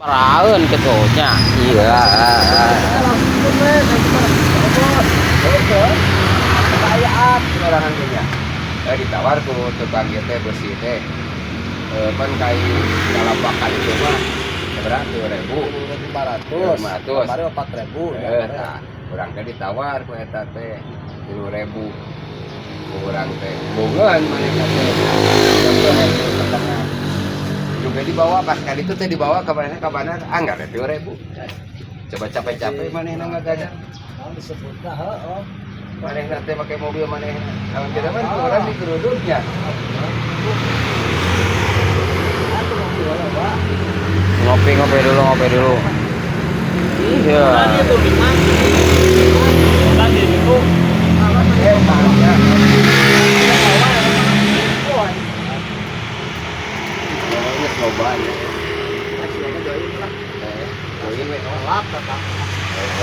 Paraeun kitu nya. Iya. Langsung we kayak Kayaan sorangan teh nya. Eh, ditawar ku tukang ieu teh, besi teh. Eh, pan kai kalapakan itu mah seberapa? 3000. 500. 500. Kemarin 4000. Eh, tah, urang teh ditawar ku eta teh 3000. Ku urang teh bongan manehna teh. Setengah. Juga dibawa pas kali itu teh, dibawa ke mana, ke bandar, ah, enggak ada 3000. Coba capek-capek manehna ngagadang. Disebutna heeh. Manehna teh make mobil manehna. Kalau kita mah ku urang digeruduknya. Atuh mobil lah. Ngopi, ngopi dulu, ngopi dulu. Iya. Tadi itu 5. Tadi itu Eh, ya. Oh, ini loba ya. Join lah. Eh, join we. Lap tetap. Eh,